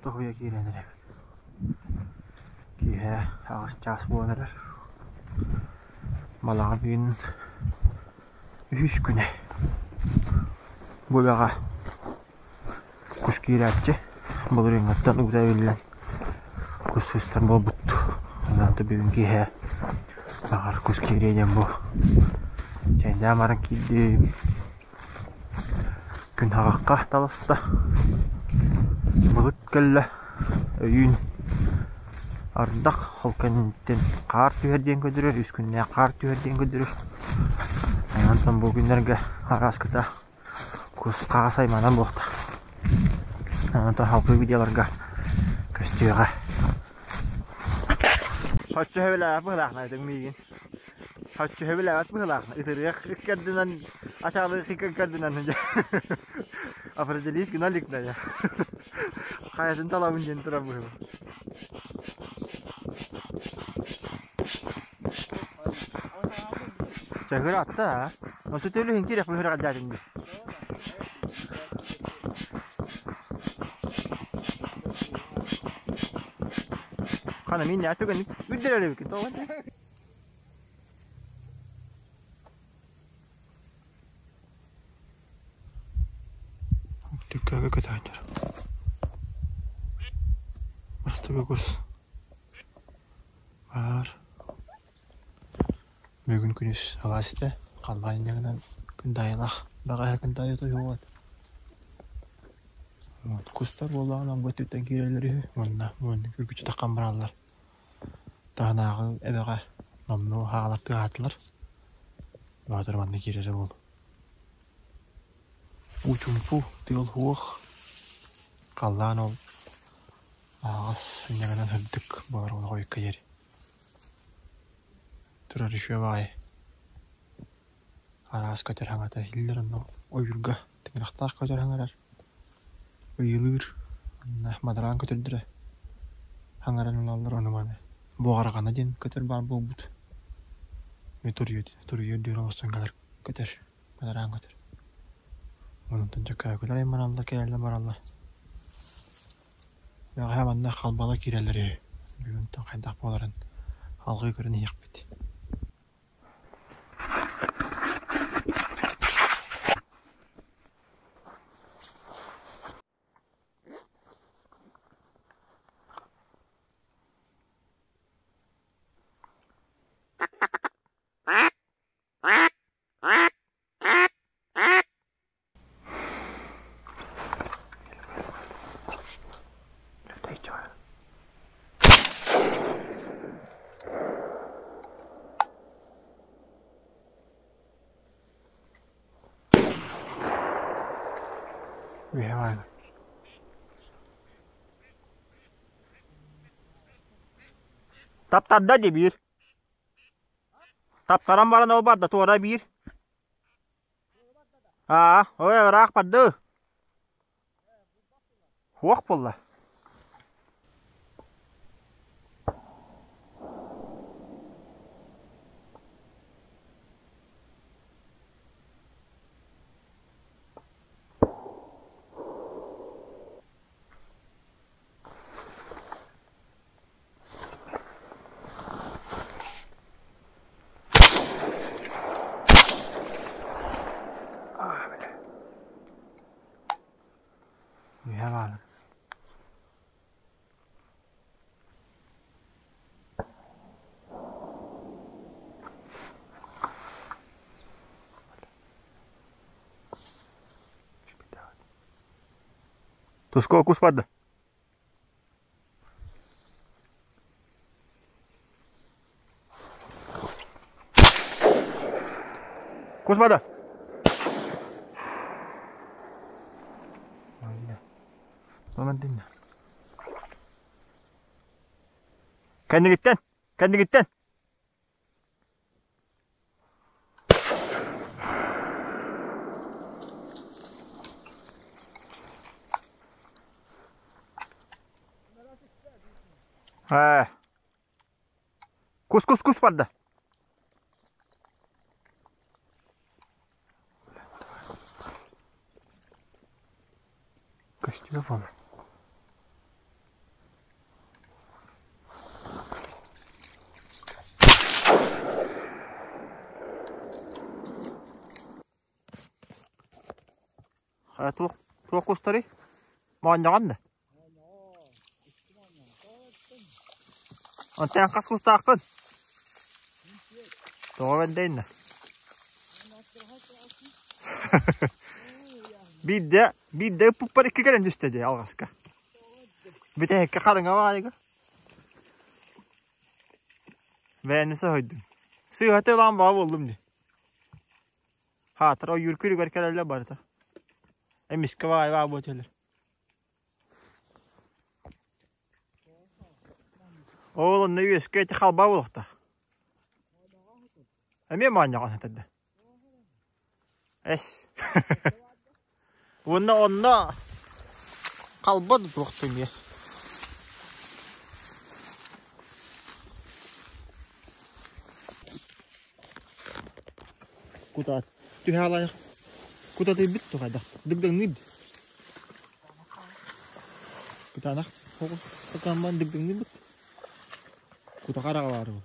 Тоһуйа киирэн эрэбит. Киэһэ 8 чаас буолан эрэр. Балаҕан ыйын үһүс күнэ. Бу үлэҕэ кус киирээччи былырыыҥҥыттан уута эбиллэн кус сыстар буолбут. Онон бүгүн киэһэ баҕар кус киириэ диэн бу чэйдээн баран киирдим. Күн хаҕахха таҕыста, былыт кэллэ, өйүүн ардах ол кэнниттэн хаар түһэр диэн көрдөрөр, үс күннээх хаар түһэр диэн көрдөрөр. Онтон бу күннэргэ арааскыта кус хаас айманан буолта. Онтон салгыы видеоларга көстүөҕэ. Соччо сөбүлээбэт быһыылаах этиҥ миигин. Соччо сөбүлээбэт быһыылаах. Ытырыах ыккардынан, ачаалыах ыккардынан определись гына илик да хайатын талабын диэн турар быһыылаах. Чөһүр атта аа. Осы төлүһүн киирэх быһыраҕа дьаатын дии. Хана мин нää түгэнник үрдэрэр эбиккин тоҕо Түккэгэ көтөөччөр. Бастакы кус баар. Бүгүн күнүс алаас этэ. Халлаан инньэ күндайылаах. Бэҕэһээ күндайы тоһуйуот. Кустар буоллаҕына бу өттүттэн киирэллэр үһү уонна уонна үргүччү таххан бараллар. Таһынааҕы эбэҕэ номнуо хаалар тыаһаатылар. Баҕатар манна киирэрэ буолуо. Уу-чуумпу, тыал-уох, халлаан ол аһаҕас инньэ сырдык буолар олох ойукка диэри. Турар үчүгэй баҕайы. Араас көтөр саҥата иһиллэр онно ойуурга тыҥырахтаах көтөр саҥарар, ыйылыыр уонна бадараан көтөрдөрө саҥаран ылаллар ону-маны буоҕарҕана диэн көтөр баар буолбут. Туруйа үрдүгэр оҥостон кэлэр көтөр, бадараан көтөр. Онтон дьөккөөкүлэр айманаллар, кэлэллэр бараллар. Бэҕэһээ манна халбала киирэллэр үһү. Бүгүн хайдах буоларын алҕыы көрөн иһиэхпит. Таптарда дии биир. Таптаран баран ол барда туора биир. Аа, ой ыраах барды. Хуох буолла. Үһэ баалар. Туско кус барда. Кус барда. Кэннигиттэн, кэннигиттэн. Ээ. Кус кус кус барда. Көстүбэ буолла. Туох туох кустарый? Моонньоҕон да? Онтон хас кустааххын? Тоҕо бэрдэйиннэ? Биирдэ, биирдэ ыппыппар икки кэлэн түстэ дии алҕаска. Бүтэһиккэ харыҥа баайыга. Бэйэни соһуйдум. Сыыһата ылан баҕа буоллум дии. Хаатыр ойуур күлүгэр кэлэллэр барыта. Эмискэ баайы баа буотэлэр. Ол онно үөскэ ити халбаа буолуохтаах. Эмиэ моонньоҕон этэрдэ. Эс. Уонна онно халба тутуохтун эмиэ. Кутаат түһэ алайах. Кутатыйбыт тухайдах. Дыгдыҥныыр. Кытаанах сатаамман дыгдыҥныырбыт. Кутаха араҕалаары бу.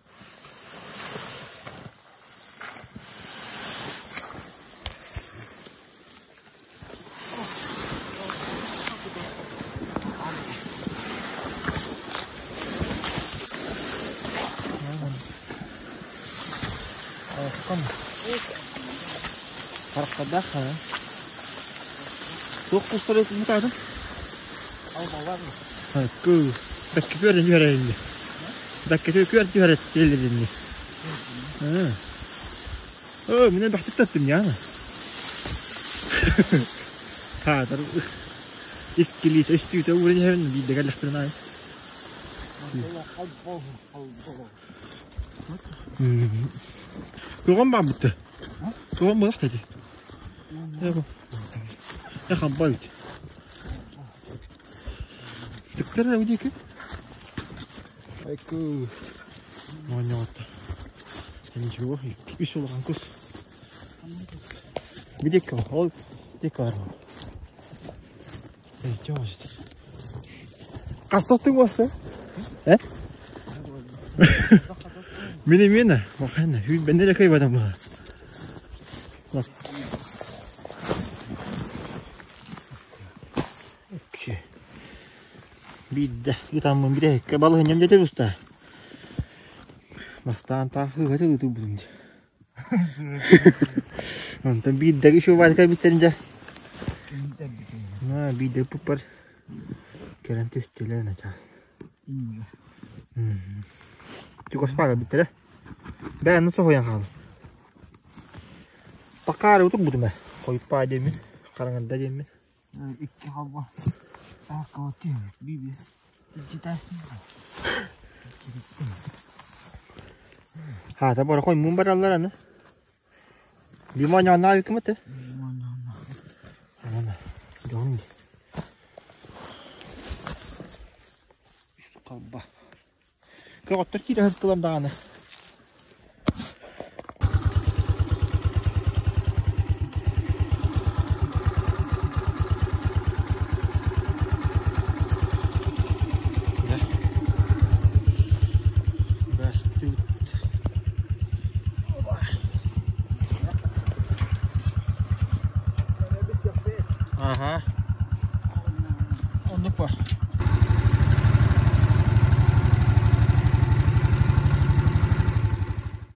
Харахтардаах Туох кустары мутаатын? Кыы. Бэкки күөрэн түһэрэлинни. Бэкки күөр түһэрэлинни. Оо, мин элбэхтик таттым яна. Хаатар иккилиит өстүүтэ ууран иһэбин биирдэ кэллэхпинэ аайы. Туган баабытты. Туган буолах дии. Я халба ведь. Түктэр диэки. Айку. Моонньоҕотто. Ничего, үс улахан кус. Бидекке ол диэки бар. Хас буолса? Э? Мин эмиэ махана бэннere кыйбатам була. Биирдэ ытаммын бирэһиккэ балыһынньам дьэ уста. Бастаан таах ыһыты ытырбытым дии. Онтон биирдэги шубарка эбиттэрин дьэ. Биирдэ ыппыппар кэлэн түстүлэр начаас. Чугаспаага биттэрэ. Бэйэни соһуйан хаалым. Бакаары утурбутум ээ. Хойуппаа диэммин, хараҥарда диэммин. Икки халба таакка түһүбүт биби илдьитээсин Хаата бара хоймуун бараллар аны. Бима ньооннаа үкүмэт Ана дьон Үс халба. Көҕөттөр киирэ сыртылар даҕаны.